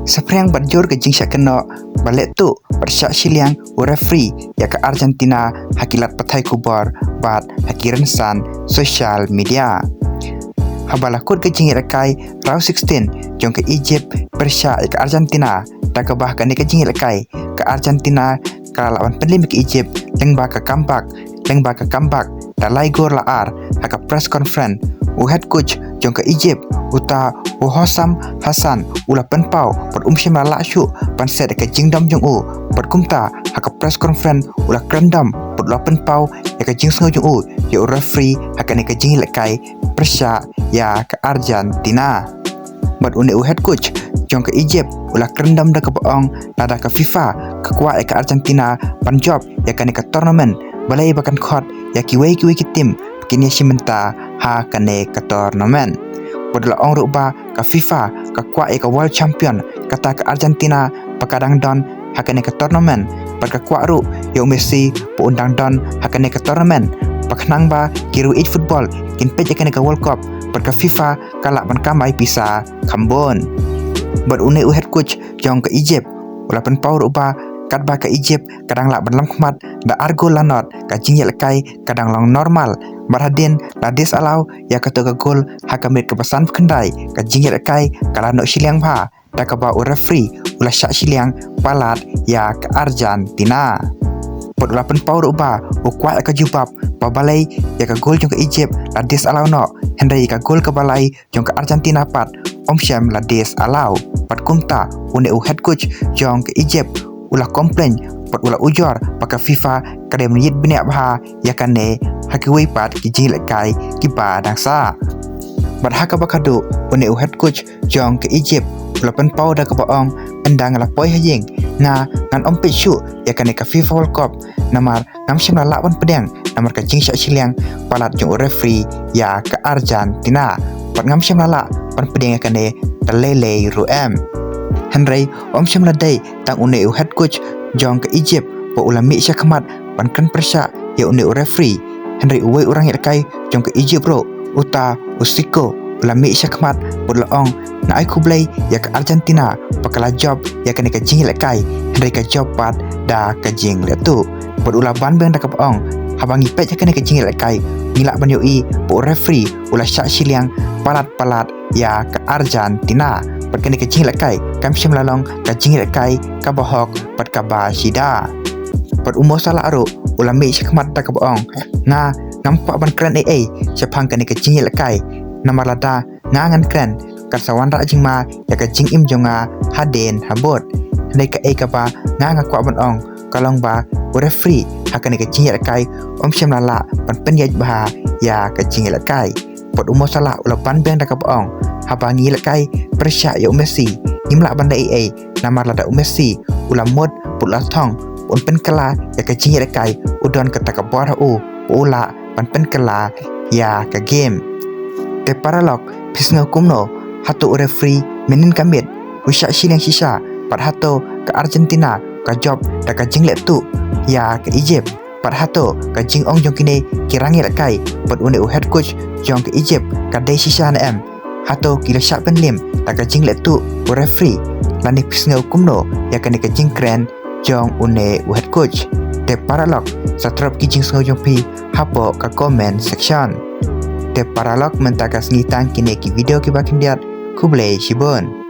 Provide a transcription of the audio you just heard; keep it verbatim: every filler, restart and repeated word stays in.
Saphriang bad jur ka jingshah kynnoh ba leh tuh bad shah shiliang u referee ïa ka Argentina ha ki lad pathai khubor bad ha ki rynsan social media. Haba la kut ka jingïalehkai round sixteen jong ka Egypt pyrshah ïa ka Argentina, da kaba ha kane ka jingïalehkai ka Argentina ka la lah ban pynliem ïa ka Egypt lyngba ka comeback, lyngba ka comeback da lai gol la ar. Ha ka press conference u head coach jong ka Egypt, uta u Hossam Hassan, u la pynpaw bad um shym la lah shuh ban set ïa ka jingdom jong u. Bad kumta ha ka press conference u la kren dom bad u la pynpaw ïa ka jingsngew jong u ïa u referee ha kane ka jingïalehkai pyrshah ïa ka Argentina. Bad une u head coach jong ka Egypt u la kren dom da kaba ong lada ka FIFA ka kwah ïa ka Argentina ban jop ïa kane ka tournament, balei ba kan khot ïa kiwei kiwei ki team ba kin ïashim bynta ha kane ka tournament. Bad u la ong ruh ba ka FIFA ka kwah ïa ka world champion, kata ka Argentina ba ka dang don ha kane ka tournament, bad ka kwah ruh ïa u Messi ba un dang don ha kane ka tournament, ba khnang ba ki riew ïeit football kin peit ïa kane ka World Cup, bad ka FIFA ka lah ban kamai pisa kham bun. Bad une u head coach jong ka Egypt u la pynpaw ruh ba katba ka Egypt ka dang lah ban lam khmat da ar gol la nod, ka jingïalehkai ka dang long normal. Bad hadien la disallow ïa kato ka gol ha ka minit kaba san phew khyndai, ka jingïalehkai ka la noh shiliang bha, da kaba u referee u la shah shiliang palat ïa ka Argentina. Bad u la pynpaw ruh ba u kwah ïa ka jubab ba balei ïa ka gol jong ka Egypt la disallow noh, hynrei ïa ka gol kaba lai jong ka Argentina pat um shym la disallow. Bad kumta une u head coach jong ka Egypt u la complain bad u la ujor ba ka FIFA ka dei ban ïit bniah bha ïa kane ha kiwei pat ki jingïalehkai kiba dang sah. Bad ha kaba khatduh une u head coach jong ka Egypt u la pynpaw da kaba ong, ynda nga la poi ha ïing nga ngan ym peit shuh ïa kane ka FIFA World Cup, namar ngam shym la lah ban pdiang namar ka jingshah shiliang palat jong u referee ïa ka Argentina. Bad ngam shym la lah ban pdiang ïa kane da lei lei ruh em. Hynrei um shym la dei tang une u head coach jong ka Egypt ba u la mih shakhmat ban kren pyrshah ïa une u referee, hynrei uwei u rangïalehkai jong ka Egypt ruh, uta u Siko, u la mih shakhmat bad u la ong, nga ai khublei ïa ka Argentina ba ka la jop ïa kane ka jingïalehkai, hynrei ka jop pat da ka jingleh tuh. Bad u la ban biang da kaba ong, haba ngi peit ïa kane ka jingïalehkai ngi lah ban ïohi ba u referee u la shah shiliang palat palat ïa ka Argentina. Bad kane ka jingïalehkai kam shym la long ka jingïalehkai kaba hok bad kaba sida. Bad u Mo Salah ruh u la mih shakhmat da kaba ong, nga ngam kwah ban kren ei ei shaphang kane ka jingïalehkai, namar lada nga ngan kren kan sa wanrah jingma ïa ka jingim jong nga hadien habud. Hynrei kaei kaba nga nga kwah ban ong ka long ba u referee ha kane ka jingïalehkai um shym la lah ban pynïaid bha ïa ka jingïalehkai. Bad u Mo Salah u la ban biang da kaba ong, haba ngi ïalehkai pyrshah ïa u Messi ngim lah ban leh ei ei, namar lada u Messi u la mut bad u la thong un pynkylla ïa ka jingïalehkai, u don kata ka bor ha u ba u lah ban pynkylla ïa ka game. Te paralok, phi sngew kumno? Hato u referee mynhynnin ka miet u shah shiliang shisha? Bad hato ka Argentina ka jop da ka jingleh tuh ïa ka Egypt? Bad hato ka jingong jong kine ki rangïalehkai bad une u head coach jong ka Egypt ka dei shisha ne em? Hato ki la shah pynliem da ka jingleh tuh u referee? Lane phi sngew kumno ïa kane ka jingkren jong une u head coach? Te paralok, sa drop ki jingsngew jong phi hapoh ka comment section. Te paralok, mynta ka sngi tang kine ki video kiba khyndiat. Khublei shibun.